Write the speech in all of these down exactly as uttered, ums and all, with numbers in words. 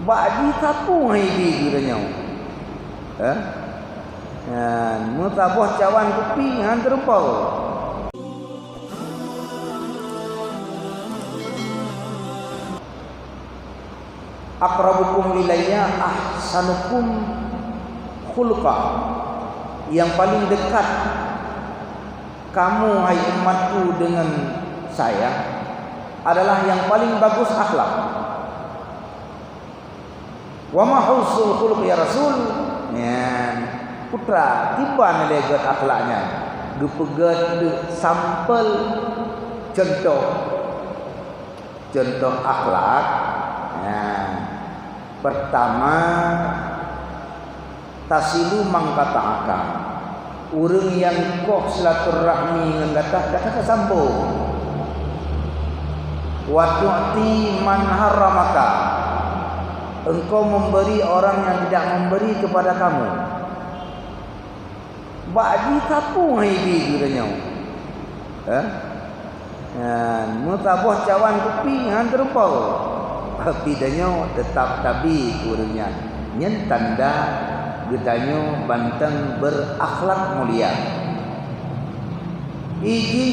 Bak jitapue hai bi geutanyoe. Eh? Nyan, meusaboh cawan kupi han teurumpok. Aqrabukum ilayya ahsanukum khulqa. Yang paling dekat kamu, hai umatku, dengan saya adalah yang paling bagus akhlak. Wa ma husnul khuluq ya Rasul? Nyan, putra, kiban lé gét akhlak nyan. Geupeugét sampel contoh. Contoh akhlak. Nyan. Pertama, tasilu man qata'aka. Ureuëng nyang koh silaturahmi ngon gata, gata tasambong. Wa tu'ti man haramaka. Engkau memberi orang yang tidak memberi kepada kamu. Bak jitapue hai bi geutanyoe. Eh? Nyan, meusaboh cawan kupi han teurumpok. Tapi tanyoe teutap tabi keu ureuëng nyan. Nyan tanda geutanyoe banteng berakhlak mulia. Iji,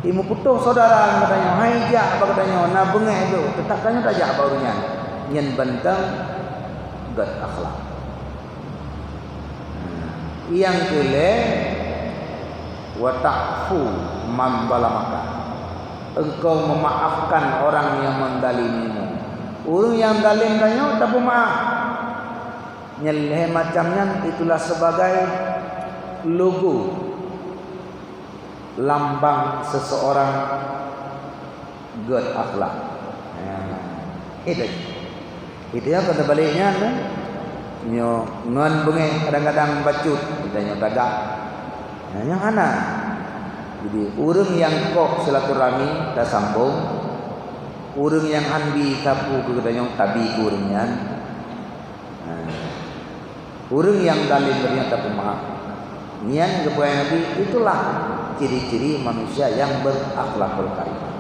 imeuputôh syedara geutanyoe, hai jak bak geutanyoe, na beungéh tu, teutap tanyoe tajak bak ureuëng nyan. Nyan banteng gét akhlak. Nyang keulhée, wa ta'fu man zalamaka. Engkau memaafkan orang yang menzalimimu. Ureuëng nyang zalim tanyoe tapeumaaf. Nyan lhée macam nyan, itulah sebagai logo, lambang seseorang gét akhlak. Ha, itu. Itu nyang keuteubalik nyan, eh. Nyoe ngon beungéh kadang-kadang bacut, geutanyoe tagak. Ha, nyoe hana. Jadi, ureuëng nyang koh silaturahmi tasambong, ureuëng nyang han bi sapeue keu geutanyoe tabi keu ureuëng nyan. Ha. Ureuëng nyang zalim geutanyoe tapeumaaf. Nyan geupeugah Nabi, itulah ciri-ciri manusia yang berakhlakul karimah.